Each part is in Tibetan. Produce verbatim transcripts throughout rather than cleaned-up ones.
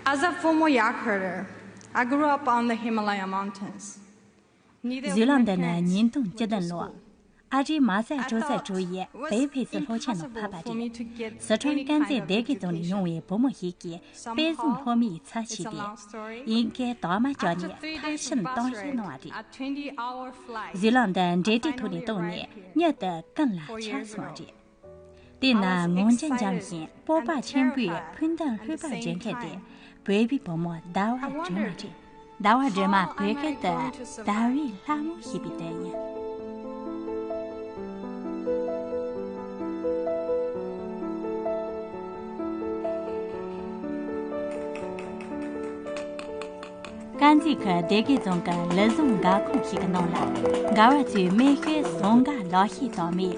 As a former yak herder, I grew up on the Himalaya Mountains. Neither of བཟོས་ལམ་my འདི་ནི་parents ཉིས་སྟོང་བཅུ་བདུན་went to ལོ། school. ཨ་རིའི་མ་སའི་ཊེག་སཱས་ཊེག་སའི་ཊེག་སའི་ཊེག་སའི་ཊེག་སའི་ཊེག་སའི་ཊེག་སའི་ཊེག་སའི་ཊེག་སའི་བེ་ཕེ་སི་ལྷོ་ཆེན་ནང་ཕབ་པ་རེད། སི་ཁྲོན་དཀར་མཛེས་སྡེ་དགེ་རྫོང་ནས་ཡོང་བའི་བུ་མོ་ཞིག་གིས་དཔེ་བཟང་སློབ་མའི་ཚབ་བྱས་ཏེ། དབྱིན་སྐད་དག་མ་བཅོས་ནས་ཐབས་ཤེས་གཏོང་བཤད་གནང་བ་རེད། བཟོས་ལམ་འདི་འབྲེལ་འདྲིས་ཐོག་ནས་བཏང་ནས་མྱུར་དུ་ཀུན་ལ་ཁྱབ་སོང་བ་རེད། དེས་ན་ངང་རྒྱུད་འཇམ་ཞིང་སྤོབས་པ་ཆེན་པོས་ཕུགས་འདུན་ལྷོད་པར་བྱེད་མཁན་དེ་བོད་པའི་བུ་མོ་ཟླ་བ་སྒྲོལ་མ་རེད། ཟླ་བ་སྒྲོལ་མ་བོད་སྐད་དུ་ཟླ་བའི་ལྷ་མོ་ཞེས་པའི་དོན་ཡིན། དཀར་མཛེས་ཁུལ་སྡེ་དགེ་རྫོང་གི་ལི་ཟུང་འགག་ཁུངས་ཤིག་གི་ནང་ལ། འགག་པ་ཚོས་མེ་ཤོད་ཟངས་དཀར་ལག་ཤེས་དང་མེ་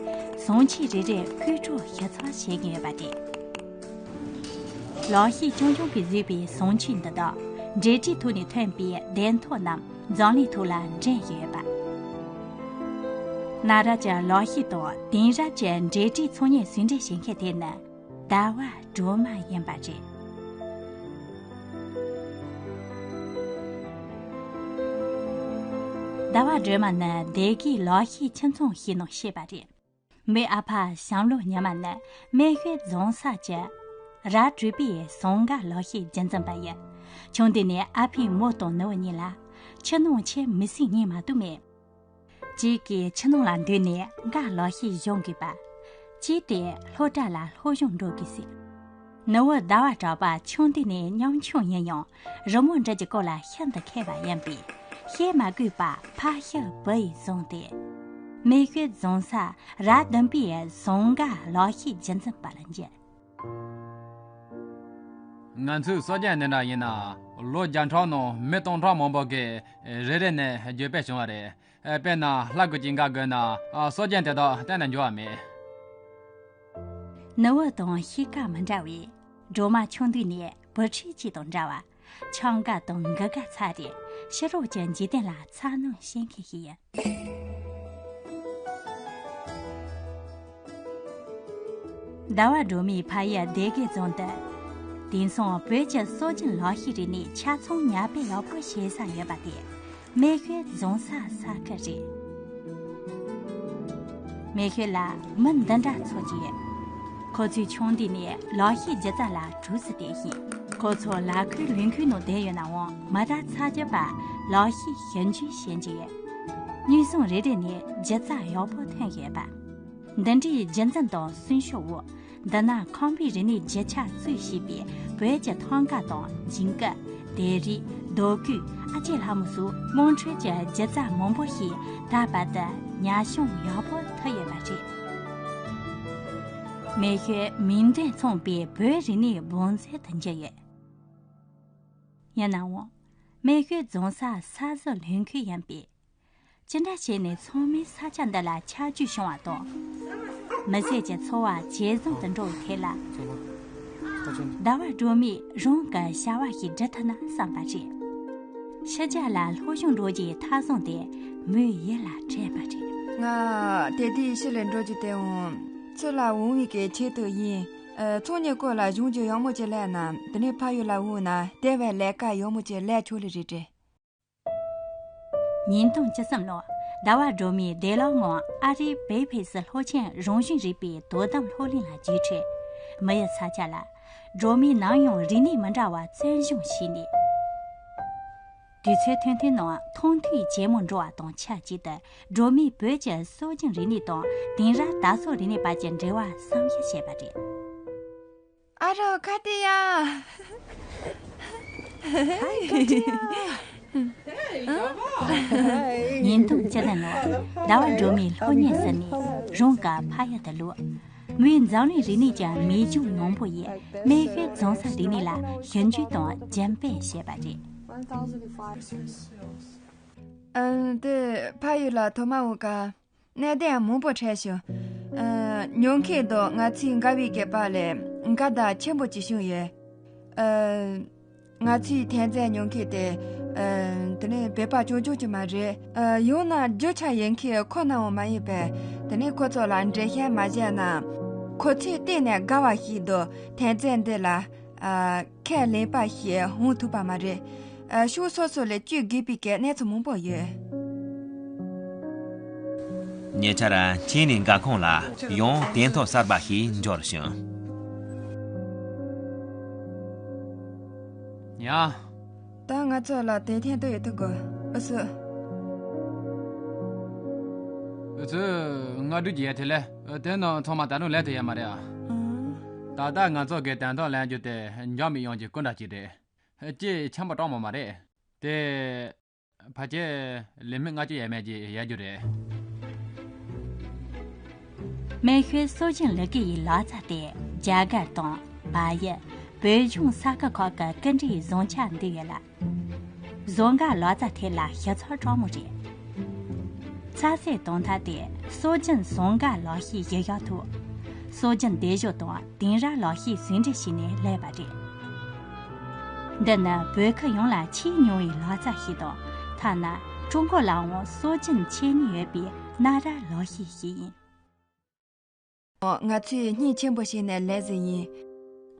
ཟངས་ཆས་རེ་རེ་བརྐོས་འཕྲོག་ཞིབ་ཚགས་བྱེད་ཀྱིན་ཡོད་པ་རེད། ལག་ཤེས་རྐྱང་རྐྱང་གིས་བཟོས་པའི་ཟངས་ཆས་འདི་དག་འབྲེལ་འདྲིས་ཐོག་ནས་ཐོན་པའི་གདན་ཐོག་རྣམས་འཛམ་གླིང་ཐོག་ལ་འགྲེམས་བཞིན་ཡོད་པ། གནའ་རབས་ཀྱི་ལག་ཤེས་དང་དེང་རབས་ཀྱི་འབྲེལ་འདྲིས་ཚོང་གཉེར་ཟུང་འབྲེལ་བྱེད་མཁན་དེ་ནི་ཟླ་བ་སྒྲོལ་མ་ཡིན་པ་རེད། ཟླ་བ་སྒྲོལ་མ་ནི་སྡེ་དགེའི་ལག་ཤེས་ཁྱིམ་ཚང་ཞིག་ནང་སྐྱེས་པ་རེད། མོའི་ཨ་ཕ་བྱམས་བློ་ཉི་མ་ནི་སྨད་ཤོད་རྫོང་སར་གྱི་ར་གྲུ་པའི་ཟངས་དཀར་ལག་ཤེས་རྒྱུན་འཛིན་པ་ཡིན། ཆུང་དུས་ནས་ཨ་ཕས་མོ་དང་ནུ་བོ་གཉིས་ལ་ཆུ་ནང་ཆུ་མི་སྲིད་གཉིས་མ་གཏོགས་མེད། གཅིག་གིས་ཆུ་ནང་ལ་འདུས་ནས་འགག་ལག་ཤེས་སྦྱོང་དགོས་པ། གཅིག་དེ་སློབ་གྲྭ་ལ་སློབ་སྦྱོང་འགྲོ་དགོས་ཟེར། ནུ་བོ་ཟླ་བ་གྲགས་པ་ཆུང་དུས་ནས་ཉམ་ཆུང་ཡིན་ཡང་རི་མོ་འབྲི་རྒྱུ་སྐོར་ལ་ཤིན་ཏུ་མཁས་པ་ཡིན་པས། བཤད་མ་དགོས་པར་ཕ་ཤུལ་བུ་ཡིས་བཟུང་སྟེ། སྨད་ཤོད་རྫོང་སར་ར་བདུན་པའི་ཟངས་དཀར་ལག་ཤེས་རྒྱུན་འཛིན་པ་ལ་འཇུག་ང་ཚོའི་སྲོལ་རྒྱུན་འདི་འདྲ་ཡིན་ན། ལོ་བརྒྱ་ཕྲག་ནང་མི་སྟོང་ཕྲག་མང་པོ་གིས་རེ་རེ་ནས་བརྗོད་པ་བྱུང་བ་རེད། དཔེར་ན་ལྷ་དགུ་གི་འགག་དགོས་ན་སྲོལ་རྒྱུན་དེ་དག་གཏན་ནས་འགྱུར་བ་མེད། ནུ་བོ་དང་གཤིས་ཀ་མི་འདྲ་བས། སྒྲོལ་མ་ཆུང་དུས་ནས་བུ་ཁྲིད་ཅིག་དང་འདྲ་བ། འཆམ་དགའ་དང་འགུལ་དགའ་ཚ་སྟེ་ཕྱི་རོལ་གྱི་འཇིག་རྟེན་ལ་འཚར་སྣང་བྱེད་མཁན་ཞིག་ཡིན། ཟླ་བ་སྒྲོལ་མའི་ཕ་ཡུལ་སྡེ་དགེ་རྫོང་དུ། དེང་སང་བོད་ཀྱི་སྲོལ་རྒྱུན་ལག་ཤེས་རིག་གནས་ཆ་ཚང་ཉར་སྤེལ་ཡག་པོ་བྱེད་ས་ཡོད་པ་དེ། སྨད་ཤོད་རྫོང་སར་ས་ཁུལ་རེད། སྨད་ཤོད་ལ་མི་འདི་འདྲ་ཚོགས་ཀྱི་ཡོད། ཁོ་ཚོས་ཆུང་དུས་ནས་ལག་ཤེས་སྒྱུ་རྩལ་ལ་གྲོས་སུ་བསྡད་ཤིང་། ཁོ་ཚོ་ལ་ཁུལ་ལུང་ཁུལ་ནང་བསྡད་ཡོད་ནའང་མི་རབས་ཚ་རྒྱུད་པ་ལག་ཤེས་ཞིབ་འཇུག་བྱེད་ཀྱི་ཡོད། མྱི་ཟུང་རེ་རེ་ནས་སྒྱུ་རྩལ་ཡག་པོ་ཐོན་ཡོད་པ། འདི་འདྲའི་རྒྱུན་འཛིན་དང་གསོན་ཤུགས་འོག་འདི་ན་ཁང་པའི་རིག་གནས་རྒྱུ་ཆ་གཙོས་བྱས་པའི་བོད་ཀྱི་ཐང་ག་དང་ཇིང་གི། དེ་རིགས་རྡོ་བརྐོས་ཨ་ཅེ་ལྷ་མོ་སོགས་དམངས་ཁྲོད་ཀྱི་སྒྱུ་རྩལ་མང་པོ་ཞིག་ད་བར་དུ་ཉར་སྦྱོང་ཡག་པོ་ཐུབ་ཡོད་པ་རེད། སྨད་ཤོད་མིང་དོན་མཚུངས་པའི་བོད་རིག་གནས་བང་མཛོད་དུ་གྱུར་ཡོད། ཡིན་ནའང་། སྨད་ཤོད་རྫོང་སར་ས་གཟིགས་ལུང་ཁུལ་ཡིན་པས། ཅི་འདྲ་བྱས་ནས་ཚང་མས་ས་ཆ་འདི་ལ་ཆ་རྒྱུས་བྱུང་བ་དང་། མི་སེར་གྱི་འཚོ་བ་ཇེ་བཟང་དུ་འགྲོ་བའི་ཐད་ལ། ཟླ་བ་སྒྲོལ་མས་རང་གི་བྱ་བ་ཞིག་སྒྲུབ་ཐུབ་ན་བསམ་པ་རེད། ཕྱི་རྒྱལ་ལ་སློབ་སྦྱོང་འགྲོ་རྒྱུའི་མཐའ་བཟུང་དེ་མོའི་ཡིད་ལ་དྲན་པ་རེད། ང་དེ་དུས་ཕྱི་ལ་འགྲོ་རྒྱུ་དེའང་ཚུར་ལ་འོང་བའི་གི་ཆེད་དུ་ཡིན། ཚོང་གཉེར་སྐོར་ལ་སྦྱོང་རྒྱུ་ཡག་མོ་ཅིག་ལས་ན་དེ་ནས་ཕ་ཡུལ་ལ་འོང་ན་དེ་བས་ལས་ཀ་ཡག་མོ་ཅིག་ལས་ཆོག་ལེ་རེད་དྲན། ཉིས་སྟོང་བཅུ་གསུམ་ལོར་ཟླ་བ་སྒྲོལ་མས་བདེ་སློང་ངང་ཨ་རིའི་བེ་ཕེ་སི་སློབ་ཆེན་རང་བཞིན་རིག་པའི་དོ་དམ་སློབ་གླིང་ལ་བརྒྱུད་འཕྲལ། མི་ཡི་ས་ཆ་ལ་སྒྲོལ་མས་ནམ་ཡང་རིག་གནས་མི་འདྲ་བ་བཙན་བཟུང་བྱས་ནས། དུས་ཚོད་ཐུང་ཐུང་ནང་མཐོང་ཐོས་ཇེ་མང་འགྲོ་བ་དང་ཆབས་ཅིག་ཏུ་སྒྲོལ་མས་བོད་ཀྱི་སྲོལ་རྒྱུན་རིག་གནས་དང་དེང་རབས་དར་སྲོལ་རིག་གནས་བར་གྱི་འབྲེལ་བ་བསམ་གཞིག་བྱས་པ་རེད། ཨ་རོ་ཁ་ཏི་ཡ། ཉིས་སྟོང་བཅུ་བདུན་ལོར་ཟླ་བ་སྒྲོལ་མས་སློབ་གཉེར་ཟིན་ནས་རང་གི་ཕ་ཡུལ་དུ་ལོག་མོས་འཛམ་གླིང་རིག་གནས་ཀྱི་མི་སྦྱོང་མང་པོ་ཡི་སྨད་ཤོད་རྫོང་ས་རིག་གནས་ལ་ཞིབ་འཇུག་དང་རྒྱུན་སྤེལ་བྱས་པ་རེད། ཨ། དེ་ཕ་ཡུལ་ལ་ཐོག་མ་འོང་སྐབས་གནད་དོན་མང་པོ་འཕྲད་བྱུང་། ཨ། ཉོ་མཁན་དང་ང་ཚོའི་འགལ་བའི་སྐད་པ་ལས་འགལ་ཟླ་ཆེན་པོ་ཅིག་བྱུང་ཡོད། ཨ། ང་ཚོའི་ཐོན་རྫས་ཉོ་མཁན་དེ། ཨ། དེ་ནས་བོད་པ་རྐྱང་རྐྱང་ཅིག་མ་རེད། ཨ། ཡང་ན་རྒྱུ་ཆ་ཡོད་མཁན་ཁོ་རྣམས་མ་ཡིན་པས། དེ་ནས་ཁོ་ཚོ་ལ་འགྲེལ་བཤད་མ་བྱས་ན། ཁོ་ཚོས་གཏན་ནས་དགའ་བ་ཞིག་འདུག་ཐོན་རྫས་འདི་ལ། ཨ། ཁས་ལེན་པ་ཞིག་འོང་ཐུབ་པ་མ་རེད། ཨ། ཕྱོགས་སོ་སོ་ལ་བཅོས་དགོས་པའི་གི་གནས་ཚུལ་མང་པོ་ཡོད། ཉེ་ཆར་ཁྱེད་ནི་འགའ་ཁོང་ལ་ཡང་དེང་ཐོག་གསར་པ་ཞིག་འབྱོར་བྱུང་། ཡ། ད་ང་ཚོ་ལ་དེ་ཐེན་ཏོ་ཡོད་ཐུག་གོ། ཨུ་སུ། ཨུ་ཚུ། ང་འགྲུལ་གྱི་ཡ་དེ་ལས་དེ་ནང་ཚང་མ་ད་རུང་ལས་དེ་ཡ་མ་རེད་ཨ། ཨང་། ད་ལྟ་ང་ཚོ་གི་དན་ཐོག་ལེན་རྒྱུ་དེ་འཇམ་མི་ཡོང་གི་སྐུ་འདྲ་ཅིག་རེད། ཅེས་ཆེན་པོ་གྲོགས་མོ་མ་རེད། དེ། ཕལ་ཆེར་ལི་མི་ལྔ་བཅུ་ཡས་མས་ཀྱི་ཡལ་རྒྱུ་རེད། སྨད་ཤོད་སྲོལ་རྒྱུན་ལི་གེ་ཡི་ལག་རྩལ་དེ་རྒྱ་གར་དང་བལ་ཡུལ། བོད་ལྗོངས་ས་ཁུལ་ཁག་གི་ཀུན་འགྲིག་བཟང་ཆ་འདུས་ཡོད་ལ། བཟོ་འགའ་ལག་རྩལ་ཐད་ལ་ཞིབ་ཚགས་དྲག་མོ་རེད། ཚ་སེ་དང་ཐ་དེ་སྲོལ་རྒྱུན་བཟོ་འགའ་ལག་ཤེས་ཞིབ་ཡག་ཐུབ། སྲོལ་རྒྱུན་སྡེབ་སྦྱོར་དང་དེང་རབས་ལག་ཤེས་ཟུང་འབྲེལ་བྱས་ནས་ལས་པ་རེད། འདི་ནི་བོད་ཁུལ་ཡོངས་ལ་ཆེས་ཉུང་བའི་ལག་རྩལ་ཞིག་དང་། ཐ་ན་ཀྲུང་གོ་ལའང་སྲོལ་རྒྱུན་ཆེ་ནུས་ཡོད་པའི་ན་ར་ལག་ཤེས་ཤིག་ཡིན། ང་ཚོས་སྙིང་ཆེན་པོ་བྱས་ནས་ལས་ཟིན་ཡིན།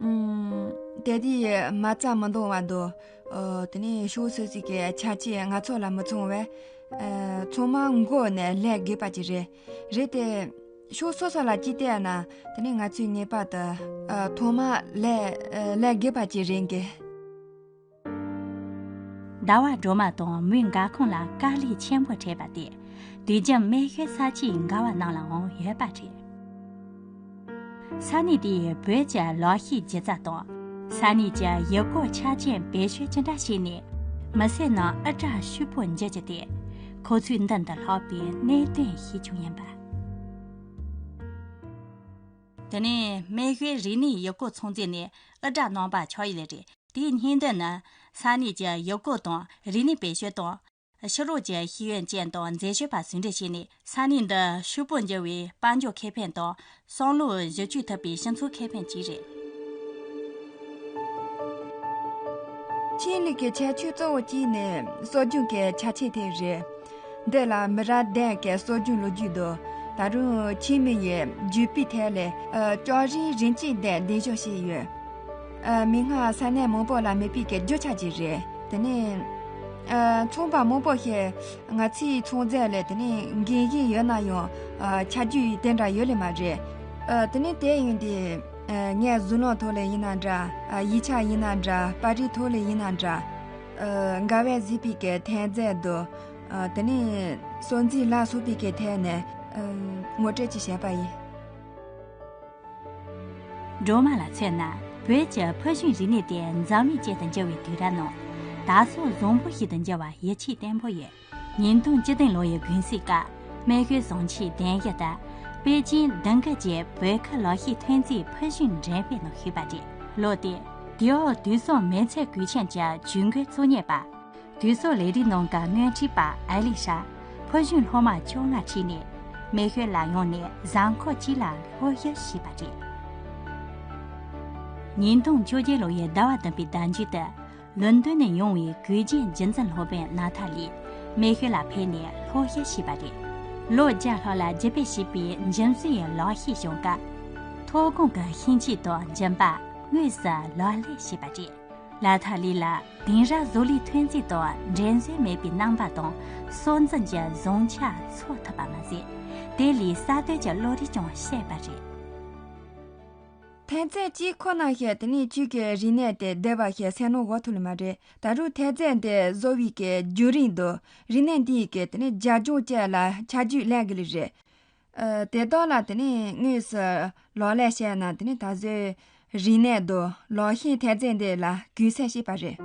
ཨུམ། དེ་དུས་མ་རྩ་མི་འདང་བ་འདུག་ཨོ། དེ་ནས་ཕྱོགས་སོ་སོ་གི་ཆ་རྐྱེན་ང་ཚོ་ལ་མི་མཚུངས་བས། ཨ། ཚང་མ་མགོ་ནས་ལས་དགོས་པ་ཅིག་རེད། རེད་དེ། ཕྱོགས་སོ་སོ་ལ་ཅི་བལྟས་ན་དེ་ནས་ང་ཚོས་ངེས་པར་དུ། ཨ། ཐོག་མ་ལས། ཨ། ལས་དགོས་པ་ཅིག་རེད་འགའ། ཟླ་བ་སྒྲོལ་མ་དང་མོའི་འགའ་ཁོང་ལ་དཀའ་ལས་ཆེན་པོ་འཕྲད་པ་དེ། དུས་རྒྱུན་སྨད་ཤོད་ས་ཆའི་འགལ་བ་རྣམས་ལའང་ཡོད་པ་རེད། ས་གནས་དེའི་བོད་ཀྱི་ལག་ཤེས་སྒྱུ་རྩལ་དང་། ས་གནས་ཀྱི་ཡུལ་སྐོར་ཆ་རྐྱེན་བེད་སྤྱོད་ཅི་འདྲ་བྱས་ནས། མི་སེར་རྣམས་ཨི་སྐྲག་ཤུགས་པོ་འགྱུར་རྒྱུ་དེ། ཁོ་ཚོའི་མདུན་དུ་ལྷགས་པའི་གནད་དོན་ཞིག་ཀྱང་ཡིན་པ། དེ་ནས་སྨད་ཤོད་རིག་གནས་ཡུལ་སྐོར་ཚོང་རྫས་ནས་ཨི་སྐྲག་གནང་པ་ཆགས་ཡོད་ལེ་རེད། དེའི་སྙིང་དོན་ནི། ས་གནས་ཀྱི་ཡུལ་སྐོར་དང་རིག་གནས་བེད་སྤྱོད་དང་། ཕྱི་ལོགས་ཀྱི་ཤེས་ཡོན་ཅན་དང་མཛེས་དཔྱོད་པ་ཟུང་འབྲེལ་བྱས་ནས། ས་གནས་འདི་ཕྱུག་པོ་འགྱུར་བའི་དཔལ་འབྱོར་ཁེ་ཕན་དང་། བསམ་བློ་བསྒྱུར་བཅོས་ཐུབ་པའི་སྤྱི་ཚོགས་ཁེ་ཕན་བཅས་རེད། ཆེད་ལས་ཀྱི་ཁྱད་ཆོས་གཙོ་བོ་གཅིག་ནི་སྲོལ་རྒྱུན་གྱི་ཆ་རྐྱེན་དེ་རེད། འདི་ལ་མི་རབས་གདན་གྱི་སྲོལ་རྒྱུན་ལོ་རྒྱུས་འདུག་ད་རུང་ཆེད་མི་ཡིས་བརྒྱུད་སྤེལ་ཐད་ལས། ཨ། ལྕགས་རིའི་རིན་གཅིག་དེ་གདན་འཇོག་བྱས་ཡོད། ཨ། མིག་སྔར་ས་གནས་མང་པོ་ལ་མེད་པའི་གི་རྒྱུ་ཆ་ཅིག་རེད། དེ་ནས། ཨ། ཚོང་པ་མང་པོ་ཞིག་ང་ཚོའི་ཚོང་རྫས་ལ་དེ་ནས་འགན་ཞིག་ཡོད་ན་ཡང་། ཨ། ཆ་རྒྱུས་དེ་འདྲ་ཡོད་ལེ་མ་རེད། ཨ། དེ་ནས་དེ་ཡིན་དུས། ཨ། ངས་གཟུགས་ལམ་ཐོག་ལ་ཡིན་ན་འདྲ། ཨ། ཡིག་ཆ་ཡིན་ན་འདྲ། པར་རིས་ཐོག་ལ་ཡིན་ན་འདྲ། ཨ། འགའ་བས་གཟིགས་པའི་གི་ཐོན་རྫས་དང་། ཨ། དེ་ནས་སྲོལ་འཛིན་ལ་སོགས་པའི་གི་ཐད་ནས། ཨ། ངོ་སྤྲོད་ཅིག་བྱས་པ་ཡིན། སྒྲོལ་མ་ལ་མཚོན་ན། བོད་ཀྱི་ཕུལ་བྱུང་རིག་གནས་དེ་འཛམ་གླིང་ཅན་དུ་འགྱུར་བའི་དུས་རབས་ནང་། དར་སྲོལ་བཟང་པོ་ཞིག་ཏུ་འགྱུར་བར་ཡིད་ཆེས་བརྟན་པོ་ཡོད། ཉིས་སྟོང་བཅུ་བདུན་ལོ་ཡི་དགུན་གསེབ་སྐབས། སྨད་ཤོད་བཟང་ཆེན་གདན་ཞུ་ལྟར། པེ་ཅིང་དུང་དཀར་གྱི་བོད་ཁུལ་ལག་ཤེས་ཐོན་རྫས་ཕུལ་བྱུང་འགྲེམས་སྤེལ་ནང་ཞུགས་པ་རེད། ལོ་དེར། དེའོ་དུས་གསུམ་མི་ཚེ་གུས་ཆེན་གྱི་ཇུས་འགོད་གཙོ་གཉེར་པ། དུས་གསུམ་ལས་རིགས་ནང་གི་དངོས་ཁྲིད་པ་ཨེ་ལི་ཤ། ཕུལ་བྱུང་སློབ་མ་བཅོ་ལྔ་ཁྲིད་ནས། སྨད་ཤོད་ལ་ཡོང་ནས་གཟའ་འཁོར་གཅིག་ལ་སློབ་ཞིབ་བྱས་པ་རེད། ཉིས་སྟོང་བཅོ་བརྒྱད་ལོ་ཡི་ཟླ་བ་བདུན་པའི་ཟླ་མཇུག་ཏུ། ལོན་ཏོན་ནས་ཡོང་བའི་གུས་ཅན་རྒྱུན་འཛིན་སློབ་དཔོན་ན་ཐ་ལི། སྨད་ཤོད་ལ་ཕེབས་ནས་སློབ་ཞིབ་བྱས་པ་རེད། ལོ་བརྒྱ་ལྷག་ལ་རྒྱུད་སྤེལ་བྱས་པའི་འཇིམ་བཟོ་ཡི་ལག་ཤེས་སྦྱོང་སྐབས། ཐོག་ཁང་གི་ཤིང་ཆས་དང་འཇིམ་པ་དངོས་སུ་ལག་ལེན་བྱས་པ་རེད། ལ་ཐ་ལི་ལ་དེང་རབས་བཟོ་ལས་ཐོན་རྫས་དང་འགྲན་བསྡུར་མེད་པའི་རྣམ་པ་དང་སྲོལ་འཛིན་གྱི་བཟང་ཆ་ཚོར་ཐུབ་པ་མ་ཟད། དེ་ལས་གསར་གཏོད་ཀྱི་བློ་རིག་ཀྱང་བཤད་པ་རེད། ཐོན་རྫས་གཅིག་ཁོ་ན་ཞིག་དེ་ནས་ཁྱོད་ཀྱི་རིག་གནས་དེ་བདེ་བ་ཞིག་སེམས་ནང་འོག་ཐུབ་ལེ་མ་རེད། ད་རུང་ཐོན་རྫས་འདི་བཟོ་བའི་གི་བརྒྱུད་རིམ་དང་རིག་གནས་འདི་ཡི་གི་དེ་ནས་རྒྱབ་ལྗོངས་བཅས་ལ་ཆ་རྒྱུས་ལེན་དགོས་ལེ་རེད། ཨ། དེ་དག་ལ་དེ་ནས་དངོས་སུ་ལག་ལེན་བྱས་ན་དེ་ནས་ད་གཟོད་རིག་གནས་དང་ལག་ཤེས་ཐོན་རྫས་འདི་ལ་གུས་བསལ་བྱེད་པ་རེད།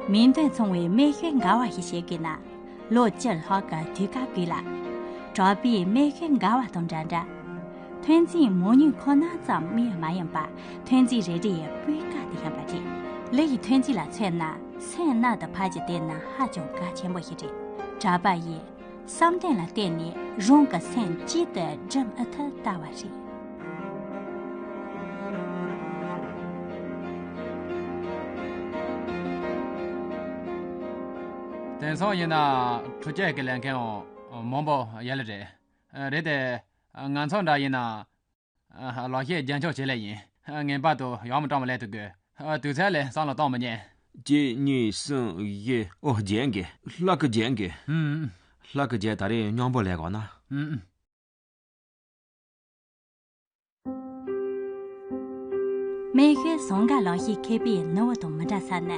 མིང་དོན་མཚུངས་པའི་སྨད་ཤོད་འགལ་བ་ཞིག་བྱེད་དགོས་ན། ལོ་བཅུ་ལྷག་གི་དུས་སྐབས་དགོས་ལ། གྲགས་པའི་སྨད་ཤོད་འགལ་བ་དང་འདྲ་འདྲ། ཐོན་རྫས་མང་ཉུང་ཁོ་ན་ཙམ་དམིགས་ཡུལ་མ་ཡིན་པར་ཐོན་རྫས་རེ་རེ་ཡི་སྤུས་ཀ་དེ་ཡིན་པ་རེད། ལི་ཡི་ཐོན་རྫས་ལ་མཚོན་ན་སེམས་རྣལ་དུ་ཕབ་རྒྱུ་དེ་ནི་ཧ་ཅང་གལ་ཆེན་པོ་ཞིག་རེད། གྲགས་པ་ཡིས་བསམ་གཏན་ལ་བརྟེན་ནས་རང་གི་སེམས་གཅིག་ཏུ་སྒྲིམ་ཨེ་ཐུབ་ལྟ་བུ་རེད། དེང་སང་ཡིན་ན་འཕྲུལ་ཆས་ཀྱི་ལས་མཁན་མང་པོ་ཡོད་ལེ་རེད། རེད་དེ། ང་ཚོ་འདྲ་ཡིན་ན། ལག་ཤེས་རྒྱན་འཁྱོངས་བྱེད་ལེ་ཡིན། ངན་པ་དུ་ཡང་མི་གྲངས་མ་ལས་དུ་དགོས། དུས་ཚོད་ལས་བསམ་བློ་གཏོང་མི་ཉན། གཅིག་གཉིས་གསུམ་བཞི། ཨོ། རྒྱན་གི། ལྷག་གི་རྒྱན་གི། ཨུམ། ལྷག་གི་རྒྱན་ད་རེས་སྙོམས་པོ་ལས་གོ་ན། ཨུམ། སྨད་ཤོད་ཟངས་དཀར་ལག་ཤེས་མཁས་པའི་ནུ་བོ་དང་མི་འདྲ་ས་ནི།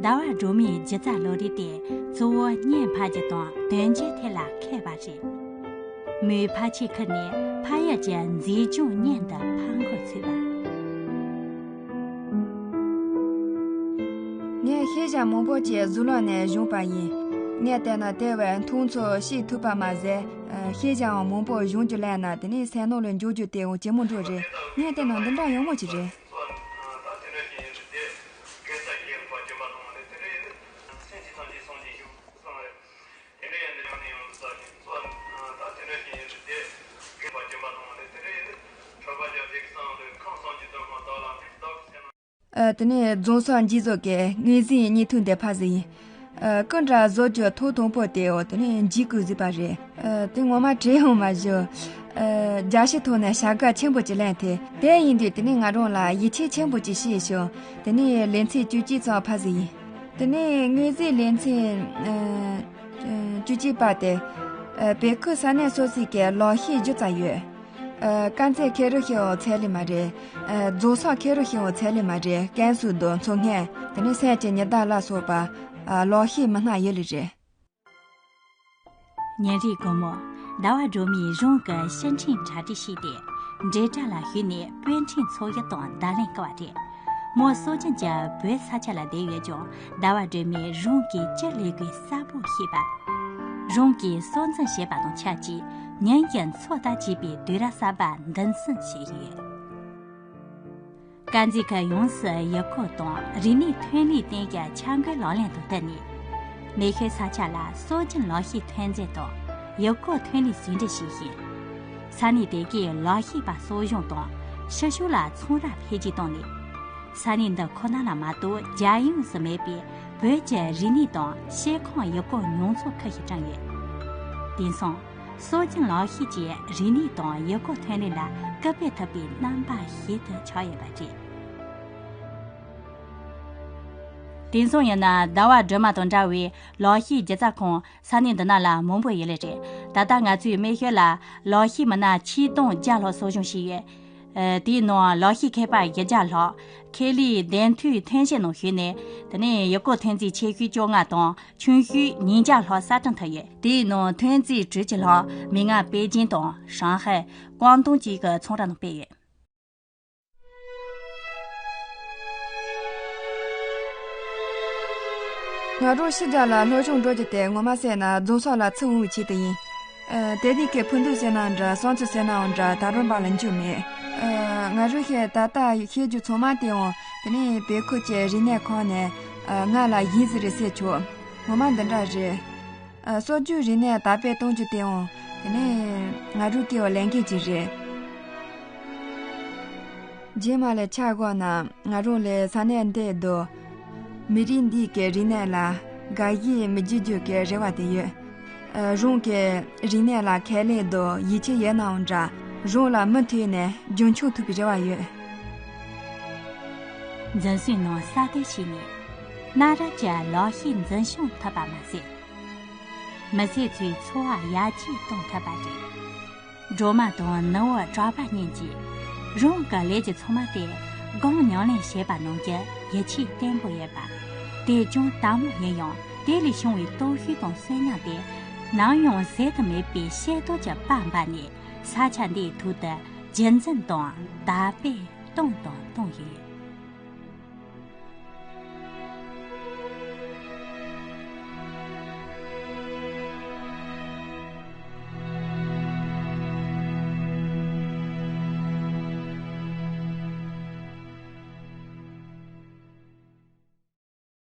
ཟླ་བ་སྒྲོལ་མའི་སྒྱུ་རྩལ་བློ་རིག་དེ་གཙོ་བོ་བརྙན་ཕབ་རྒྱུ་དང་དོན་བརྗོད་ཐད་ལ་མཁས་པ་རེད། མོས་ཕ་ཆས་ཁུར་ནས་ཕ་ཡུལ་གྱི་མཛེས་ལྗོངས་བརྙན་དུ་ཕབ་འགོ་ཚུགས་པ། ངས་ཤེས་བྱ་མང་པོ་ཅིག་གཟུ་ལག་ནས་བྱུང་པ་ཡིན། ངས་བལྟས་ན་དེ་བས་མཐོང་ཚོར་ཤེས་ཐུབ་པ་མ་ཟད། ཤེས་བྱའང་མང་པོ་གཞུང་རྒྱུ་ལེན་ན་དེ་ནས་སེམས་ནང་ལ་འཇོག་རྒྱུ་དེའང་ཇེ་མང་འགྲོ་རེད། ངས་བལྟས་ན་འདི་འདྲ་ཡག་མོ་ཅིག་རེད། ཨ། དེ་ནས་རྫོང་སར་འཇིགས་བཟོ་གི་དངོས་གཟིགས་བརྙན་ཐུང་འདི་ཕར་ཟིན་ཡིན། ཨ། སྐུ་འདྲ་བཟོ་རྒྱུ་ཐོག་དང་པོ་དེའོ་དེ་ནས་འཇིགས་སྐུལ་གཟིགས་པ་རེད། ཨ། དེ་ངོ་མ་བྲེལ་ཡོང་མ་བཞུ། ཨ། རྒྱལ་སྤྱི་ཐོག་ནས་བྱ་དགའ་ཆེན་པོ་ཅིག་ལེན་ཐལ། དེ་ཡིན་དུས་དེ་ནས་ང་རང་ལ་ཡིད་ཆེས་ཆེན་པོ་ཅིག་བྱས་བྱུང་། དེ་ནས་ལེ་ཚན་བཅུ་གཅིག་ཙམ་ཕར་ཟིན་ཡིན། དེ་ནས་དངོས་གཟིགས་ལེ་ཚན། ཨ། བཅུ་གཅིག་པ་དེ། ཨ། བོད་ཁུལ་ས་གནས་སོ་སོའི་གི་ལག་ཤེས་སྒྱུ་རྩལ་ཡོད། ཨ། དཀར་མཛེས་ཁེ་རུ་ཤེའོ་ཚད་ལས་མ་རེད། ཨ། རྫོང་སར་ཁེ་རུ་ཤེའོ་ཚད་ལས་མ་རེད། ཀན་སུའུ་དང་མཚོ་སྔོན། དེ་ནས་སེམས་ཀྱི་ཉི་ཟླ་ལ་སོགས་པ། ཨ། ལག་ཤེས་མི་སྣ་ཡོད་ལེ་རེད། ཉིན་རེའི་དགོང་མོ། ཟླ་བ་སྒྲོལ་མས་རང་གི་ཕྱིར་འཕྲིན་དྲ་སྦྲེལ་ཞིག་སྟེ། འབྲེལ་སྒྲ་ལ་ཞུགས་ནས་པོད་འཕྲིན་ཚོགས་གཞི་དང་བརྡ་ལན་བསྐུར་བ་རེད། མོ་སྲོལ་རྒྱུན་གྱི་བོད་ས་ཆ་ལ་བསྡད་ཡོད་ཀྱང་། ཟླ་བ་སྒྲོལ་མས་རང་གིས་ཅི་ལས་དགོས་གསལ་པོ་ཤེས་པ། རང་གིས་གསོ་འཛིན་བྱས་པ་དང་ཆབས་ཅིག་ཉིན་གྱི་འཚོ་ལྟ་བྱེད་པའི་དུས་རབས་གསར་པ་འདུ་འཛོམས་བྱས་ཡོད། དཀར་མཛེས་ཁུལ་ཡོངས་སུ་ཡུལ་སྐོར་དང་རིག་གནས་ཐོན་ལས་སྟེང་གི་འཆར་འགོད་ལག་ལེན་དང་བསྟུན་ནས། སྨད་ཤོད་ས་ཆ་ལ་སྲོལ་རྒྱུན་ལག་ཤེས་ཐོན་རྫས་དང་ཡུལ་སྐོར་ཐོན་ལས་ཟུང་འབྲེལ་བྱས་ཤིང་། ས་གནས་དེ་གའི་ལག་ཤེས་པ་གསོ་སྦྱོང་དང་ཕྱི་ཕྱོགས་ལ་ཚོང་ར་འཕེལ་རྒྱས་བཏང་ནས། ས་གནས་འདི་ཁོ་ན་ལ་མ་གཏོགས་རྒྱལ་ཡོངས་སུ་མེད་པའི་བོད་ཀྱི་རིག་གནས་དང་ཤེལ་ཁང་ཡུལ་སྐོར་མྱོང་ཚོར་ཁུལ་ཞིག་བསྐྲུན་ཡོད། དེང་སང་། སྲོལ་རྒྱུན་ལག་ཤེས་ཀྱིས་རིག་གནས་དང་ཡུལ་སྐོར་ཐོན་ལས་ལ་སྐུལ་སྤེལ་ཐུབ་པའི་རྣམ་པ་ཞིག་ཏུ་ཆགས་ཡོད་པ་རེད། དེང་སང་ཡིན་ན་ཟླ་བ་སྒྲོལ་མ་དང་འདྲ་བའི་ལག་ཤེས་སྒྱུ་རྩལ་ཁང་ས་གནས་འདི་ན་ལ་མང་པོ་ཡོད་ལེ་རེད། ད་ལྟ་ང་ཚོའི་སྨད་ཤོད་ལ་ལག་ཤེས་མི་སྣ་ཆིག་སྟོང་བརྒྱ་ལྷག་གསོ་སྦྱོང་བྱས་ཡོད། ཨ། དེའི་ནང་ལག་ཤེས་མཁས་པ་བཞི་བརྒྱ་ལྷག་ཁེ་ལས་བདེན་མཐུའི་ཐོན་སྐྱེད་ནང་ཞུགས་ནས། དེ་ནས་ཡུལ་སྐོར་ཐོན་རྫས་ཆེ་ཤོས་བཅོ་ལྔ་དང་ཆུང་ཤོས་ཉིས་བརྒྱ་ལྷག་གསར་སྐྲུན་ཐུབ་ཡོད། དེའི་ནང་ཐོན་རྫས་དྲུག་ཅུ་ལྷག་མིག་སྔར་པེ་ཅིང་དང་ཧྲང་ཧའེ། ཀོང་ཏུང་བཅས་ཀྱི་ཚོང་ར་ནང་སྤེལ་ཡོད། ང་རང་ཕྱི་རྒྱལ་ལ་སློབ་སྦྱོང་འགྲོ་རྒྱུ་དེ་ངོ་མ་བཤད་ན་རྫོང་སོགས་ལ་ཚུར་འོང་བའི་ཆེད་དུ་ཡིན། ཨ། དེ་དུས་ཀྱི་ཕུགས་འདུན་ཟེར་ནའང་འདྲ། བསམ་ཚུལ་ཟེར་ནའང་འདྲ། ད་རུང་བར་ལ་འགྱུར་མེད། ཨ། ང་རང་ཤེས་ད་ལྟ་ཤེས་རྒྱུ་ཚང་མ་དེའང་དེ་ནས་བོད་ཁུལ་གྱི་རིག་གནས་ཁང་ནས། ཨ། ང་ལ་གཞས་ཟིག་རེ་གསན་ཆོག་ངོ་མ་འདི་འདྲ་རེད། ཨ། སྲོལ་རྒྱུན་རིག་གནས་དར་སྤེལ་གཏོང་རྒྱུ་དེའང་དེ་ནས་ང་རང་གི་ལས་འགན་ཅིག་རེད། རྗེས་མ་ལ་ཆ་བཞག་ན་ང་རང་ལ་ས་གནས་འདིའི་མི་རིགས་འདིའི་གི་རིག་གནས་ལ་དགའ་ཞེན་མི་བྱེད་རྒྱུ་གི་རེ་བ་དེ་ཡོད། ཨ། རང་གི་རིག་གནས་ལ་ཁས་ལེན་དང་ཡིད་ཆེས་ཡོད་ནའང་འདྲ། རང་ལ་མུ་མཐུད་ནས་རྒྱུན་འཁྱོངས་ཐུབ་པའི་རེ་བ་ཡོད། འཛིན་གྲྭའི་ནང་གསར་གཏོད་བྱས་ནས་གནའ་རབས་ཀྱི་ལག་ཤེས་འཛིན་སྐྱོང་ཐུབ་པ་མ་ཟད། མི་སེར་ཚོའི་འཚོ་བ་ཡར་རྒྱས་གཏོང་ཐུབ་པ་རེད། སྒྲོལ་མ་དང་ནུ་བོ་གྲགས་པ་གཉིས་ཀྱིས་རང་གི་ལས་ཀྱི་ཚང་མ་དེ་སྒང་ཉམས་ལེན་བྱེད་པ་ནང་གི་ཡིད་ཆེས་བརྟན་པོ་ཡོད་པ། དེ་ཅུང་དལ་མོ་ཡིན་ཡང་། དེ་ལས་བྱུང་བའི་སྟོབས་ཤུགས་དང་གསོན་ཉམས་དེ་ནམ་ཡང་ཟད་དུ་མེད་པའི་ཤེལ་རྡོག་གི་པར་འབར་ནས་ས་ཆ་འདིའི་ཐོག་ཏུ་རྒྱུན་འཛིན་དང་དར་སྤེལ་གཏོང་དང་གཏོང་བཞིན་ཡོད།